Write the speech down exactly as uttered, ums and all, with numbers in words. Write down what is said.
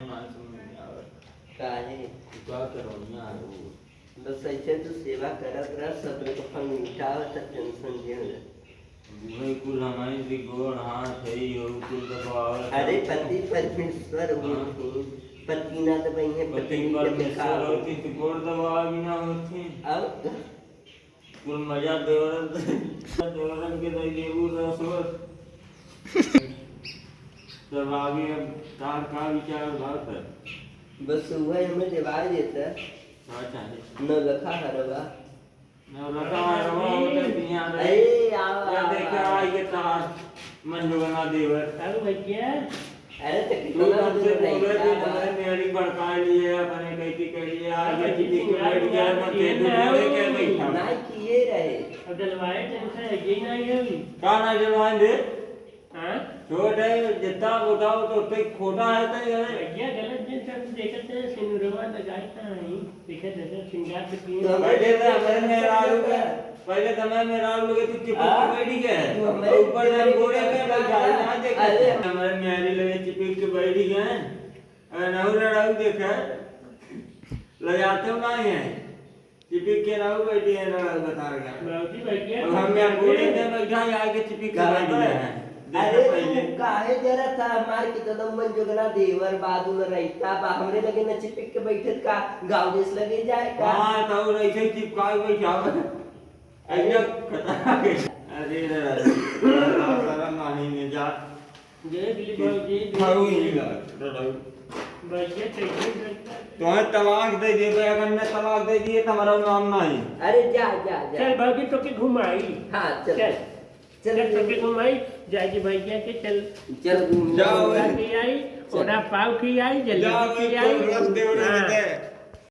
काहे? का करौनिया है वो? बस ऐसे तो सेवा करत रह, सब लोग अपन मिटावत, टेंशन जिन ले। वही कुल हमारी भी गोड़ हाथ है, ये वो कुल दबावत अरे है। पति परमेश्वर हाँ। होती, पति ना दबाई है, पति पति के परमेश्वर दिखाओ। होती तो गोड़ दबावा भी ना होती। अब कुल मजा देवरन, देवरन के दे देबू रस वस। तब आगे अब तार का विचार बात है? बस वह हमें देवाल देता। का चाहे? नौलखा हरवा। नौलखा हरवा होते कि यहाँ रहे। अरे, आओ, या आओ, देखा, आओ। आई के तार मंजुगना देवर। अब भैया, अरे, तो तू कितना हमसे बोले कि बड़ा? हमारे मेरी भड़का लिए, अपने कैसी कर लिए, आज अरे, ये किसी को सिंगार बैठ गया, मिंगार मत ये दे, ना बोले हो। क्या बैठा? ना किए रहे। अब डलवाए तो ऐसा है, ये ना ये भी। का ना डलवाए दे? हाँ? छोट है, जितना बताओ तो उतना ही खोटा है, तो ये भैया, गलत दिन से हम देखते हैं, सिंदूरवा लगाए कहाँ हैं? देखा दादा, सिंगार के पीछे तो हम पहले तो हमारे मेहरारू के, पहले तो हमारे मेहरारू लोग तू चिपक के हाँ? बैठ गया है। तू हमारे और ऊपर से मेहरारू बोले के के बैठा है, ना देखा अरे। है। हमारे मेहरारू लोग चिपक के बैठ गए हैं। अरे नहु लड़ाऊ देखा, ले जाते हो ना ये। चिपक के नहु बैठी है, लड़ाऊ बता रहा। बाबूजी बैठ गया। अब हम क्या बोले थे, बैठा है, आके चिपक के कहाँ बैठ गया पर? है। देखा अरे पहले। तू काहे जरा था हमार के तो मन जोगना देवर बादुल रहता, बा हमरे लगे न चिपक के बैठत का, गाँव देश लगे जाए का? हाँ, तो और ऐसे ही चिपका के बैठा। अरे। अरे खतरनाक है। अरे रे, शर्म नहीं में जा। जय दिलीप भाई, जय दिलीप। खाऊ ही ला, लड़ाऊ। भैया, कैसे करता है? तुम्हें तलाक दे दे, तो अगर मैं तलाक दे दिए, तो हमारा नाम नहीं। अरे जा, जा, जा। चल भाभी, तो के घुमाई। हाँ, चल। चल। चल, चल, तो के घुमाई, जाए जी भैया के, चल। चल, घूम जाओ। घुमा के आई, चल। ओना पाव के आई, जलेबी जाओ, के आई। तो रस देव रहे, हाँ।